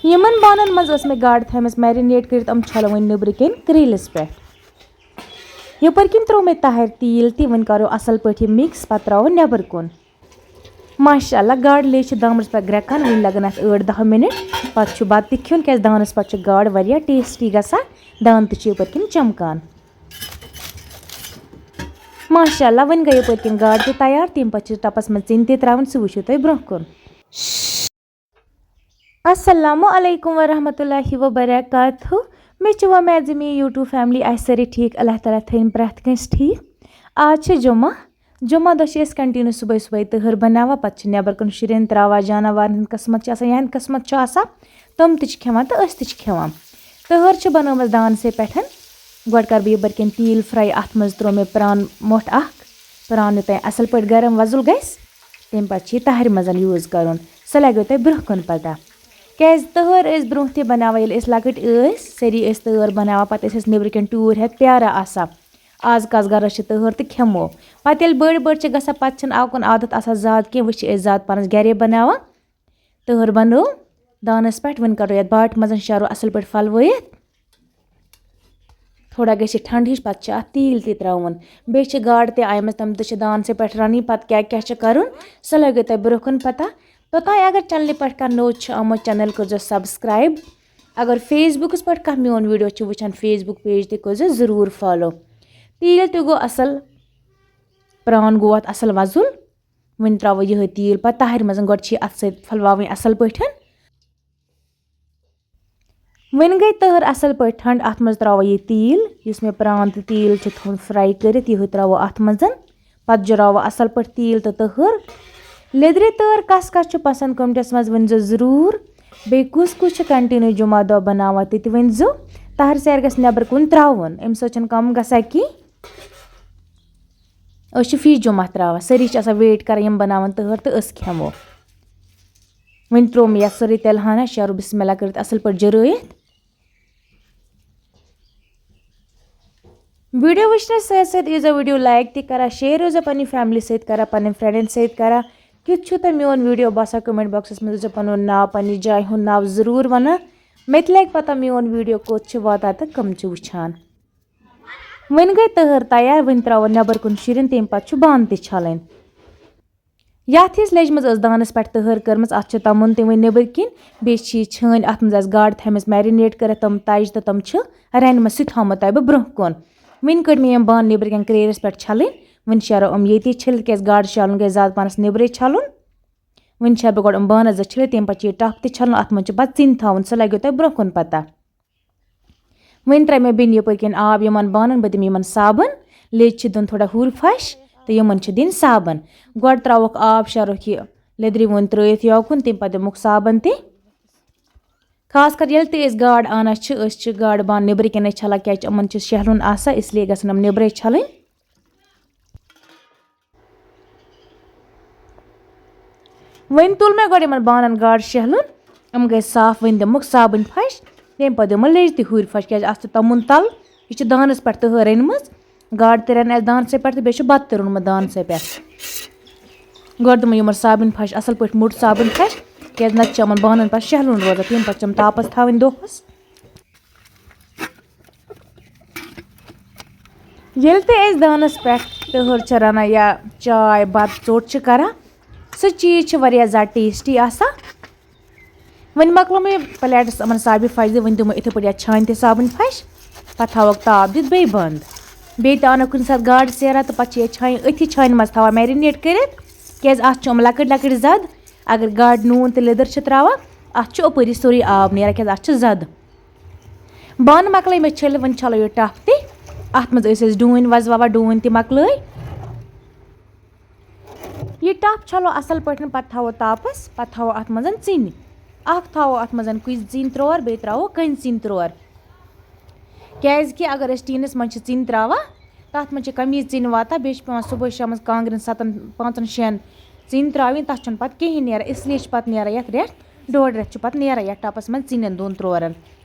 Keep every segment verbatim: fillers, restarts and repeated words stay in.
یِمَن بانَن منٛز ٲس مےٚ گاڈٕ تھٲومٕژ marinate کٔرِتھ، یِم چھَلو وۄنۍ نیٚبرٕ کَنۍ کرٛیٖلِس پٮ۪ٹھ۔ یَپٲرۍ کِنۍ ترٛوو مےٚ تَہَرِ تیٖل تہِ، وۄنۍ کَرو اَصٕل پٲٹھۍ یہِ mix، پَتہٕ ترٛاوو نیٚبر کُن۔ ماشاء اللہ، گاڈٕ لیٚجہِ چھِ دامرِس پٮ۪ٹھ گرٛٮ۪کان، وٕنہِ لَگَن اَتھ ٲٹھ دَہ minute۔ پَتہٕ چھُ بَتہٕ تہِ کھیوٚن، کیٛازِ دانَس پٮ۪ٹھ چھُ گاڈ واریاہ tasty گژھان۔ دان تہِ چھِ یَپٲرۍ کِنۍ چَمکان۔ ماشاء اللہ، وۄنۍ گٔے یَپٲرۍ کِنۍ گاڈٕ تہِ تیار، تَمہِ پَتہٕ چھِ ٹَپَس منٛز ژِنہِ تہِ ترٛاوٕنۍ، سُہ وٕچھِو تُہۍ برٛونٛہہ کُن۔ السلام علیکم ورحمۃ اللہ وبرکاتہ۔ مےٚ چھِ وۄمید زِ میٛٲنۍ YouTube family آسہِ سٲرٕے ٹھیٖک۔ اللہ تعالیٰ تھٲیِن پرٛٮ۪تھ کٲنٛسہِ ٹھیٖک۔ آز چھِ جمعہ۔ جمعہ دۄہ چھِ أسۍ continue صُبحٲے صُبحٲے تٔہَر بَناوان، پَتہٕ چھِ نٮ۪بَر کُن شُرٮ۪ن ترٛاوان، جاناوارَن ہُنٛد قٕسمَت چھِ آسان، یِہٕنٛدۍ قٕسمَت چھُ آسان، تِم تہِ چھِ کھٮ۪وان تہٕ أسۍ تہِ چھِ کھٮ۪وان۔ تٔہَر چھِ بَنٲومٕژ دانسٕے پٮ۪ٹھ۔ گۄڈٕ کَرٕ بہٕ یَپٲرۍ کِنۍ تیٖل fry۔ اَتھ منٛز ترٛوو مےٚ پرٛان مۄٹھ اَکھ، پرٛان یوٚتام اَصٕل پٲٹھۍ گرم وۄزُل گژھِ، تَمہِ پَتہٕ چھِ یہِ تَہَرِ منٛز use کَرُن۔ سۄ لَگیو تۄہہِ برٛونٛہہ کُن پَتہ۔ کیٛازِ تٔہَر ٲسۍ برٛونٛہہ تہِ بَناوان، ییٚلہِ أسۍ لۄکٕٹۍ ٲسۍ، سٲری ٲسۍ تٔہَر بَناوان، پَتہٕ ٲسۍ أسۍ نیٚبرٕ کِنۍ ٹوٗرۍ ہٮ۪تھ پیٛاران آسان۔ آز کَس گَرَس چھِ تٔہَر تہٕ کھٮ۪مو۔ پَتہٕ ییٚلہِ بٔڑۍ بٔڑۍ چھِ گژھان، پَتہٕ چھِنہٕ اَکُن عادت آسان زیادٕ کینٛہہ، وۄنۍ چھِ أسۍ زیادٕ پَہنَس گَرے بَناوان۔ تٔہَر بَنٲو دانَس پٮ۪ٹھ، وۄنۍ کَڑو یَتھ باٹہِ منٛز، شیرو اَصٕل پٲٹھۍ پھَلوٲیِتھ۔ تھوڑا گژھِ ٹھنٛڈ ہِش، پَتہٕ چھِ اَتھ تیٖل تہِ ترٛاوُن۔ بیٚیہِ چھِ گاڈٕ تہِ آمٕژ، تِم تہِ چھِ دانسٕے پٮ۪ٹھ رَنٕنۍ، پَتہٕ کیٛاہ کیٛاہ چھِ کَرُن، سۄ لَگیو تۄہہِ برٛونٛہہ کُن پَتہ۔ توٚتام اگر channelہِ پٮ۪ٹھ کانٛہہ نوٚو چھُ آمُت، channel کٔرۍزیو subscribe۔ اگر Facebookس پٮ۪ٹھ کانٛہہ میون video چھُ وٕچھان، Facebook page تہِ کٔرۍزیو ضروٗر follow۔ تیٖل تہِ گوٚو اَصٕل، پرٛان گوٚو اَتھ اَصٕل وۄزُل۔ وۄنۍ ترٛاوو یِہوٚے تیٖل پَتہٕ تَہَرِ منٛز۔ گۄڈٕ چھِ یہِ اَتھٕ سۭتۍ پھۄلواوٕنۍ اَصٕل پٲٹھۍ۔ وۄنۍ گٔے تٔہَر اَصٕل پٲٹھۍ ٹھنٛڈ، اَتھ منٛز ترٛاوو یہِ تیٖل، یُس مےٚ پرٛان تہٕ تیٖل چھُ تھوٚومُت fry کٔرِتھ، یِہوٚے ترٛاوو اَتھ منٛز۔ پَتہٕ جُراوو اَصٕل پٲٹھۍ تیٖل تہٕ تٔہَر۔ لیٚدرِ تٔہَر کَس کَس چھُ پَسنٛد، commentsَس منٛز ؤنۍزیو ضروٗر۔ بیٚیہِ کُس کُس چھُ continue جمعہ دۄہ بَناوان، تہِ تہِ ؤنۍزیو۔ تَہَرِ سیر گژھِ نٮ۪برٕ کُن ترٛاوُن، اَمہِ سۭتۍ چھُنہٕ کَم گژھان کینٛہہ۔ أسۍ چھِ فی جمعہ ترٛاوان، سٲری چھِ آسان wait کَران، یِم بَناوَن تٔہَر تہٕ أسۍ کھٮ۪مو۔ وۄنۍ ترٛوو مےٚ یَتھ سٲرٕے تِلہٕ ہنا شیرو بسم اللہ کٔرِتھ اَصٕل پٲٹھۍ جُرٲیِتھ۔ Video وٕچھنَس سۭتۍ سۭتۍ ٲسۍزیو video like تہِ کَران، share ٲسۍزیو پنٛنہِ family سۭتۍ کَران، پنٛنٮ۪ن friendن سۭتۍ کَران۔ کیُتھ چھُو تۄہہِ میون video باسان؟ Comment boxَس منٛز ٲسۍزیو پَنُن ناو، پنٛنہِ جایہِ ہُنٛد ناو ضروٗر وَنان۔ مےٚ تہِ لَگہِ پَتہ میون video کوٚت چھِ واتان تہٕ کٕم چھِ وٕچھان۔ وۄنۍ گٔے تٔہَر تیار، وۄنۍ ترٛاوو نٮ۪بر کُن شُرٮ۪ن، تَمہِ پَتہٕ چھُ بانہٕ تہِ چھَلٕنۍ۔ یَتھ ہِش لیٚجہِ منٛز ٲس دانَس پٮ۪ٹھ تٔہَر کٔرمٕژ، اَتھ چھِ تَمُن تہِ وۄنۍ نٮ۪بٕرۍ کِنۍ، بیٚیہِ چھِ یہِ چھٲنۍ، اَتھ منٛز آسہِ گاڈٕ تھایمَژٕ marinate کٔرِتھ، تِم تَجہِ تہٕ تِم چھِ رَنہِ منٛز، سُہ تہِ تھاومو تۄہہِ بہٕ برٛونٛہہ کُن۔ وۄنۍ کٔڑۍ مےٚ یِم بانہٕ نٮ۪برٕ کَنۍ کرٛیرَس پٮ۪ٹھ چھَلٕنۍ، وۄنۍ شیرو یِم ییٚتی چھٔلِتھ، کیٛازِ گاڈٕ شالُن گژھِ زیادٕ پَہنَس نٮ۪برَے چھَلُن۔ وۄنۍ چھَلہٕ بہٕ گۄڈٕ یِم بانَس زٕ چھٔلِتھ، تَمہِ پَتہٕ چھِ یہِ ٹَپھ تہِ چھَلُن، اَتھ منٛز چھِ پَتہٕ ژِنہِ تھاوُن، سُہ لَگیو تۄہہِ برٛونٛہہ کُن پَتہ۔ وۄنۍ ترٛایہِ مےٚ بیٚنہِ یَپٲرۍ کِنۍ آب یِمَن بانَن، بہٕ دِمہٕ یِمَن صابَن، لیٚجہِ چھِ دیُن تھوڑا ہُرۍ پھَش تہٕ یِمَن چھِ دِنۍ صابَن۔ گۄڈٕ ترٛاووکھ آب شیرُک یہِ لیٚدرِ وُن ترٛٲیِتھ یوکُن، تَمہِ پَتہٕ دِموکھ صابَن تہِ۔ خاص کر ییٚلہِ تہِ أسۍ گاڈٕ اَنان چھِ، أسۍ چھِ گاڈٕ بانہٕ نیٚبرٕ کَنۍ چھَلان، کیٛازِ چھِ یِمَن چھِ شیہلُن آسان، اس لیے گژھن یِم نیٚبرَے چھَلٕنۍ۔ وۄنۍ تُل مےٚ گۄڈٕ یِمَن بانَن گاڈٕ شیہلُن، یِم گٔے صاف، وۄنۍ دِمُکھ صابٕنۍ پھَش، تَمہِ پَتہٕ دِمو لیٚجہِ تہِ ہُرۍ پھَش، کیٛازِ اَتھ چھُ تَمُن تَل، یہِ چھُ دانَس پٮ۪ٹھ تٔہَر رٔنمٕژ، گاڈٕ تہِ رَنہِ اَسہِ دانسٕے پٮ۪ٹھ تہٕ بیٚیہِ چھُ بَتہٕ تہِ روٚنمُت دانسٕے پٮ۪ٹھ۔ گۄڈٕ دِمو یِمَن صابٕنۍ پھَش، اَصٕل پٲٹھۍ موٚٹ صابٕنۍ پھَش، کیٛازِ نَتہٕ چھِ یِمَن بانَن پَتہٕ شیہلُن روزان، تَمہِ پَتہٕ چھِ یِم تاپَس تھاوٕنۍ دۄہَس۔ ییٚلہِ تہِ أسۍ دانَس پٮ۪ٹھ تٔہَر چھِ رَنان یا چاے، بَتہٕ، ژوٚٹ چھِ کَران، سُہ چیٖز چھِ واریاہ زیادٕ tasty آسان۔ وۄنۍ مۄکلو مےٚ plateس یِمَن صابہِ پھَش دِتھ، وۄنۍ دِمو یِتھَے پٲٹھۍ یَتھ چھانہِ تہِ صابٕنۍ پھَش، پَتہٕ تھاووکھ تاپھ دِتھ بیٚیہِ بنٛد۔ بیٚیہِ تہِ اَنو کُنہِ ساتہٕ گاڈٕ سیرا تہٕ پَتہٕ چھِ یَتھ چھانہِ، أتھی چھانہِ منٛز تھاوان marinate کٔرِتھ، کیٛازِ اَتھ چھِ یِم لۄکٕٹۍ لۄکٕٹۍ زَدٕ۔ اگر گاڈٕ نوٗن تہٕ لیٚدٕر چھِ ترٛاوان، اَتھ چھُ اَپٲری سورُے آب نیران، کیٛازِ اَتھ چھِ زَدٕ۔ بانہٕ مۄکلٲے مےٚ چھٔلِتھ، وۄنۍ چھَلو یہِ ٹَپھ تہِ۔ اَتھ منٛز ٲسۍ أسۍ ڈوٗنۍ وَزواوان، ڈوٗنۍ تہِ مۄکلٲے۔ یہِ ٹَپھ چھَلو اَصٕل پٲٹھۍ، پَتہٕ تھاوو تاپَس، پَتہٕ تھاوو اَتھ منٛز ژِنہِ۔ اَکھ تھاوو اَتھ منٛز کُجہِ ژِنہِ ترٛوٚر، بیٚیہِ ترٛاوو کٔنۍ ژِنہِ ترٛوٚر۔ کیٛازِکہِ اگر أسۍ ٹیٖنَس منٛز چھِ ژِنہِ ترٛاوان، تَتھ منٛز چھِ کَمی ژِنہِ واتان، بیٚیہِ چھِ پٮ۪وان صُبحٲے شامَس کانٛگرٮ۪ن سَتَن، پانٛژَن، شٮ۪ن ژِنہِ ترٛاوٕنۍ، تَتھ چھُنہٕ پَتہٕ کِہیٖنۍ نیران، اِسلیے چھِ پَتہٕ نیران یَتھ رٮ۪تھ، ڈۄڈ رٮ۪تھ چھُ پَتہٕ نیران یَتھ ٹَپَس منٛز ژِنٮ۪ن دۄن ترٛورَن۔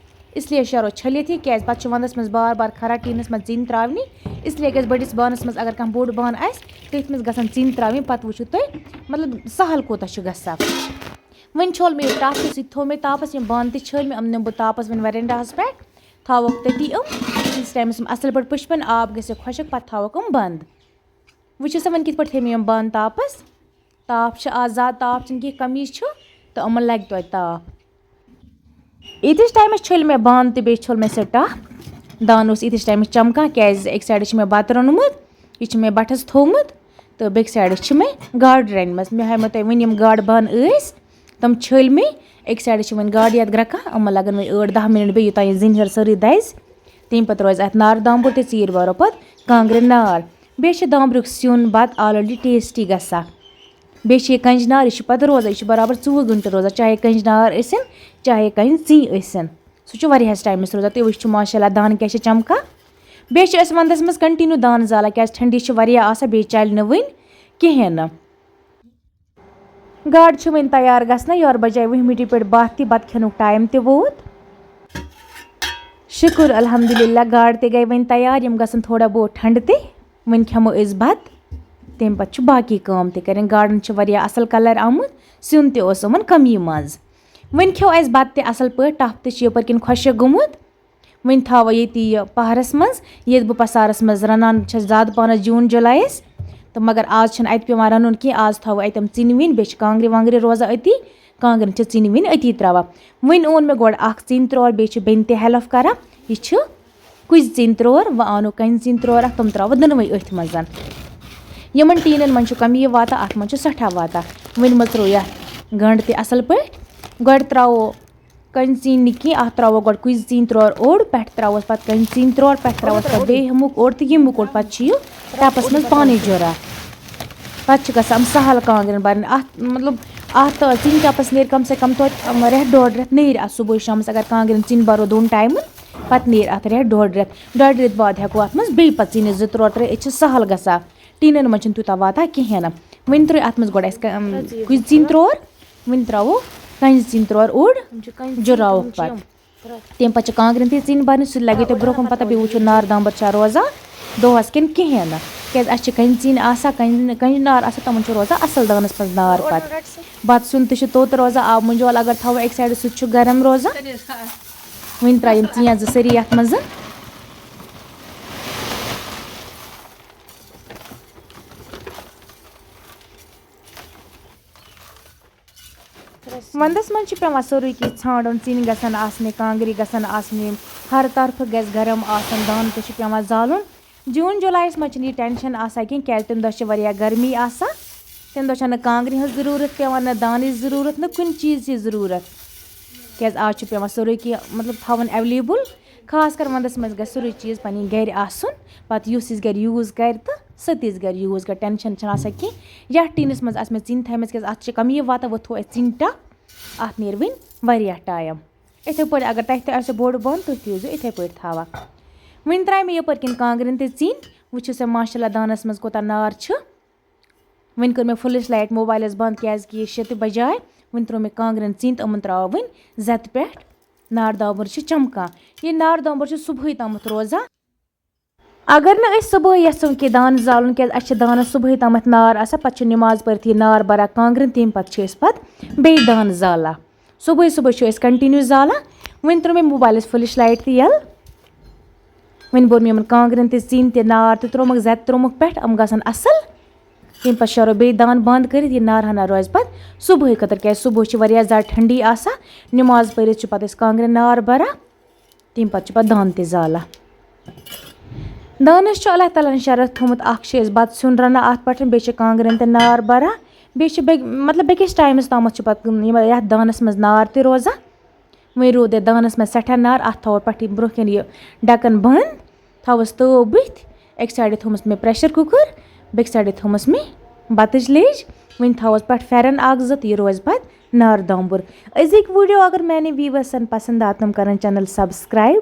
اِسلیے شیرو چھٔلِتھ یہِ، کیٛازِ پَتہٕ چھُ وَنٛدَس منٛز بار بار خراب ٹیٖنَس منٛز ژِنہِ ترٛاونہِ، اِسلیے گژھِ بٔڑِس بانَس منٛز، اگر کانٛہہ بوٚڑ بانہٕ آسہِ، تٔتھۍ منٛز گژھن ژِنہِ ترٛاوٕنۍ، پَتہٕ وٕچھِو تُہۍ، مطلب، سہل کوٗتاہ چھُ گژھان۔ وۄنۍ چھول مےٚ یہِ ٹَپھ تہِ، سُہ تہِ تھوٚو مےٚ تاپَس۔ یِم بانہٕ تہِ چھٲلۍ مےٚ، یِم نِمہٕ بہٕ تاپَس وۄنۍ وَرَنڈاہَس پٮ۪ٹھ، تھاوَکھ تٔتی یِم۔ ییٖتِس ٹایمَس یِم اَصٕل پٲٹھۍ پٔشپَن، آب گژھِ خۄشک، پَتہٕ تھاوَکھ یِم بنٛد۔ وٕچھِو سا وۄنۍ کِتھ پٲٹھۍ تھٲے مےٚ یِم بانہٕ تاپَس۔ تاپھ چھِ آز زیادٕ، تاپھ چھِنہٕ کینٛہہ، کَمی چھُ، تہٕ یِمَن لَگہِ توتہِ تاپھ۔ ییٖتِس ٹایمَس چھٔلۍ مےٚ بانہٕ تہٕ بیٚیہِ چھوٚل مےٚ سُہ ٹَپھ۔ دان اوس ییٖتِس ٹایمَس چَمکان، کیٛازِ اَکہِ سایڈٕ چھِ مےٚ بَتہٕ روٚنمُت، یہِ چھِ مےٚ بَٹھَس تھوٚومُت، تہٕ بیٚکہِ سایڈٕ چھِ مےٚ گاڈٕ رَنِمَژٕ۔ مےٚ ہٲومو تۄہہِ وٕنۍ یِم گاڈٕ بانہٕ ٲسۍ، تِم چھٔلۍ مےٚ۔ اَکہِ سایڈٕ چھِ وۄنۍ گاڈٕ یَتھ گرٛٮ۪کان، یِمَن لَگَن وۄنۍ ٲٹھ دَہ مِنَٹ بیٚیہِ، یوٚتام یہِ زِنۍ ہِر سٲرٕے دَزِ۔ تَمہِ پَتہٕ روزِ اَتھ نارٕ دامبُر تہٕ ژیٖرۍ بَرو پَتہٕ کانٛگرِ نار۔ بیٚیہِ چھِ دامبریُک سیُن بَتہٕ already tasty گژھان۔ بیٚیہِ چھِ یہِ کَنجہِ نار، یہِ چھِ پَتہٕ روزان، یہِ چھِ برابر ژوٚوُہ گھنٹہٕ روزان، چاہے کَنجہِ نار ٲسِن، چاہے کَنجہِ ژِنۍ ٲسِن۔ سُہ چھُ واریاہَس ٹایمَس روزان۔ تُہۍ وٕچھِو ماشاء اللہ دانہٕ کیٛاہ چھِ چَمکان۔ بیٚیہِ چھِ أسۍ وَندَس منٛز continue دانہٕ زالان، کیٛازِ ٹھنڈی چھِ واریاہ آسان، بیٚیہِ چَلہِ نہٕ وٕنۍ کِہیٖنۍ نہٕ۔ گاڈٕ چھِ وۄنۍ تیار گژھنَے، یورٕ بَجے وُہہِ مِنٹہِ پٮ۪ٹھ بَتھ تہِ، بَتہٕ کھٮ۪نُک ٹایم تہِ ووت۔ شُکُر الحمدللہ، گاڈٕ تہِ گٔے وۄنۍ تیار، یِم گژھن تھوڑا بہت ٹھنڈٕ تہِ۔ وۄنۍ کھٮ۪مو أسۍ بَتہٕ، تَمہِ پَتہٕ چھُ باقٕے کٲم تہِ کَرٕنۍ۔ گاڈَن چھِ واریاہ اَصٕل colour آمُت، سیُن تہِ اوس یِمَن کَمی منٛز۔ وۄنۍ کھیوٚو اَسہِ بَتہٕ تہِ اَصٕل پٲٹھۍ، ٹَپھ تہِ چھِ یَپٲرۍ کِنۍ خۄشک گوٚمُت۔ وۄنۍ تھاوو ییٚتی یہِ پَہرَس منٛز، ییٚتہِ بہٕ پَسارَس منٛز رَنان چھَس زیادٕ پَہنَس جوٗن جُلایَس۔ تہٕ مگر آز چھِنہٕ اَتہِ پٮ۪وان رَنُن کینٛہہ، آز تھاوو اَتٮ۪ن ژِنہِ وِنہِ، بیٚیہِ چھِ کانٛگرِ وانٛگرِ روزان أتی، کانٛگرٮ۪ن چھِ ژِنہِ وِنہِ أتی ترٛاوان۔ وۄنۍ اوٚن مےٚ گۄڈٕ اَکھ ژِنہِ ترٛور، بیٚیہِ چھِ بیٚنہِ تہِ help کَران۔ یہِ چھِ کُجہِ ژِنہِ ترٛور، وۄنۍ آو نہٕ کَنہِ ژِنہِ ترٛور اَتھ، تِم ترٛاوو دۄنوَے أتھۍ منٛز۔ یِمَن ٹیٖنَن منٛز چھُ کَمی واتان، اَتھ منٛز چھُ سٮ۪ٹھاہ واتان۔ وۄنۍ مٔژرو یَتھ گَنٛڈ تہِ اَصٕل پٲٹھۍ۔ گۄڈٕ ترٛاوو کَنہِ ژِنۍ نہٕ کینٛہہ، اَتھ ترٛاوو گۄڈٕ کُجہِ ژِنۍ ترٛور اوٚڑ، پٮ۪ٹھٕ ترٛاووس پَتہٕ کَنہِ ژِنۍ ترٛور، پٮ۪ٹھٕ ترٛاووس پَتہٕ بیٚیہِ ہُمیُک اوٚڑ تہٕ ییٚمیُک اوٚڑ، پَتہٕ چھِ یہِ ٹَپَس منٛز پانَے جُران۔ پَتہٕ چھِ گژھان یِم سَہَل کانٛگرٮ۪ن بَرٕنۍ۔ اَتھ مطلب اَتھ ژِنۍ ٹَپَس نیرِ کَم سے کَم توتہِ رٮ۪تھ ڈۄڈ رٮ۪تھ نیرِ اَتھ صُبحٲے شامَس، اگر کانٛگرٮ۪ن ژِنۍ بَرو دۄن ٹایمَن، پَتہٕ نیرِ اَتھ رٮ۪تھ ڈۄڈ رٮ۪تھ۔ ڈۄڈِ رٮ۪تھ بعد ہٮ۪کو اَتھ منٛز بیٚیہِ پَتہٕ ژِنہِ زٕ ترٛور ترٛٲوِتھ، أتۍ چھِ سَہَل گژھان۔ ٹیٖنَن منٛز چھُنہٕ تیوٗتاہ واتان کِہیٖنۍ نہٕ۔ وۄنۍ ترٛٲے اَتھ منٛز گۄڈٕ اَسہِ ک-، کُجہِ ژِنۍ ترٛور، وۄنۍ ترٛاوو کَنجہِ ژِنۍ ترٛور اوٚڑ، جُراوُکھ پَتہٕ۔ تَمہِ پَتہٕ چھِ کانٛگرٮ۪ن تہِ ژِنۍ بَرٕنۍ، سُہ تہِ لَگہِ تۄہہِ برونٛہہ کُن پَتہ۔ بیٚیہِ وٕچھو نار دامبُر چھا روزان دۄہَس کِنہٕ کِہیٖنۍ نہٕ، کیٛازِ اَسہِ چھِ کَنہِ ژِنۍ آسان، کَنہِ کَنہِ نار آسان، تِمَن چھُ روزان اَصٕل دانَس منٛز نار پَتہٕ۔ بَتہٕ سیُن تہِ چھُ توٚت روزان، آب مُنجول اگر تھاوو اَکہِ سایڈٕ، سُہ تہِ چھُ گرم روزان۔ وۄنۍ ترٛایہِ یِم ژِنۍ زٕ سٲری یَتھ منٛز۔ وَندَس منٛز چھُ پٮ۪وان سورُے کینٛہہ ژھانٛڈُن، ژِنہِ گژھن آسنہِ، کانٛگرِ گژھن آسنہِ، ہر طرفہٕ گژھِ گرم آسُن، دانہٕ تہِ چھُ پٮ۪وان زالُن۔ جوٗن جُلایَس منٛز چھِنہٕ یہِ tension آسان کینٛہہ، کیٛازِ تَمہِ دۄہ چھِ واریاہ گرمی آسان۔ تَمہِ دۄہ چھَنہٕ کانٛگرِ ہٕنٛز ضروٗرت پٮ۪وان، نہ دانٕچ ضروٗرت، نہ کُنہِ چیٖزٕچ ضروٗرت، کیٛازِ آز چھُ پٮ۪وان سورُے کینٛہہ مطلب تھاوُن available۔ خاص کر وَندَس منٛز گژھِ سورُے چیٖز پَنٕنۍ گرِ آسُن، پَتہٕ یُس یُس گرِ use کرِ تہٕ سُہ تِژھ گرِ use کرِ، tension چھَنہٕ آسان کینٛہہ۔ یَتھ ٹیٖنَس منٛز آسہِ مےٚ ژِنہِ تھایمَژٕ، کیٛازِ اَتھ چھِ کَمی واتان، وۄنۍ تھوٚو اَسہِ ژِنہِ ٹَپھ، اَتھ نیرِ وٕنہِ واریاہ time۔ یِتھَے پٲٹھۍ اگر تۄہہِ تہِ آسہِ بوٚڑ بانہٕ، تُہۍ تہِ ٲسۍزیو یِتھَے پٲٹھۍ تھاوان۔ وٕنہِ ترٛایہِ مےٚ یَپٲرۍ کِنۍ کانٛگرٮ۪ن تہِ ژِنۍ، وٕچھِو سا ماشاء اللہ دانَس منٛز کوٗتاہ نار چھُ۔ وۄنۍ کٔر مےٚ flashlight موبایلَس بنٛد، کیٛازِکہِ یہِ شےٚ تہِ بجاے۔ وۄنۍ ترٛوو مےٚ کانٛگرٮ۪ن ژِنۍ تہٕ یِمَن ترٛاوو وۄنۍ زَتہِ پٮ۪ٹھ۔ نار دامبُر چھُ چمکان۔ یہِ نار دامبُر چھُ صُبحٲے تامَتھ روزان۔ اگر نہٕ أسۍ صُبحٲے یَژھو کہِ دانہٕ زالُن، کیٛازِ اَسہِ چھِ دانَس صُبحٲے تامَتھ نار آسان، پَتہٕ چھِ نِماز پٔرِتھ یہِ نار بَران کانٛگرٮ۪ن، تَمہِ پَتہٕ چھِ أسۍ پَتہٕ بیٚیہِ دانہٕ زالان۔ صُبحٲے صُبحٲے چھِ أسۍ continue زالان۔ وۄنۍ ترٛٲو مےٚ موبایلَس flashlight تہِ یَلہٕ۔ وۄنۍ بوٚر مےٚ یِمَن کانٛگرٮ۪ن تہِ ژِنۍ تہِ نار تہِ ترٛوومَکھ، زَتہِ ترٛوومَکھ پٮ۪ٹھ، یِم گژھن اَصٕل۔ تَمہِ پَتہٕ شیرو بیٚیہِ دانہٕ بنٛد کٔرِتھ، یہِ نار ہنا روزِ پَتہٕ صُبحٲے خٲطرٕ، کیٛازِ صُبحٲے چھِ واریاہ زیادٕ ٹھنڈی آسان۔ نِماز پٔرِتھ چھِ پَتہٕ أسۍ کانٛگرٮ۪ن نار بَران، تَمہِ پَتہٕ چھِ پَتہٕ دانہٕ تہِ زالان۔ دانَس چھُ اللہ تعالیٰ ہَن شرط تھوٚمُت، اَکھ چھِ أسۍ بَتہٕ سیُن رَنان اَتھ پٮ۪ٹھ، بیٚیہِ چھِ کانٛگرٮ۪ن تہِ نار بَران، بیٚیہِ چھِ بیٚیہِ، مطلب، بیٚکِس ٹایمَس تامَتھ چھِ پَتہٕ یِم یَتھ دانَس منٛز نار تہِ روزان۔ وۄنۍ روٗد یَتھ دانَس منٛز سٮ۪ٹھاہ نار، اَتھ تھاوو پٮ۪ٹھٕ برٛونٛہہ کِنۍ یہِ ڈَکَن بنٛد، تھاوَس تٲو بٕتھِ۔ اَکہِ سایڈٕ تھوٚمُت مےٚ pressure cooker، بیٚکہِ سایڈٕ تھوٚمُت مےٚ بَتٕچ لیٚج۔ وۄنۍ تھاوَس پٮ۪ٹھٕ پھٮ۪رَن اَکھ زٕ تہٕ یہِ روزِ پَتہٕ نار دامبُر۔ أزِکۍ video اگر میٛانہِ viewersن پَسنٛد آو، تِم کَرَن channel subscribe۔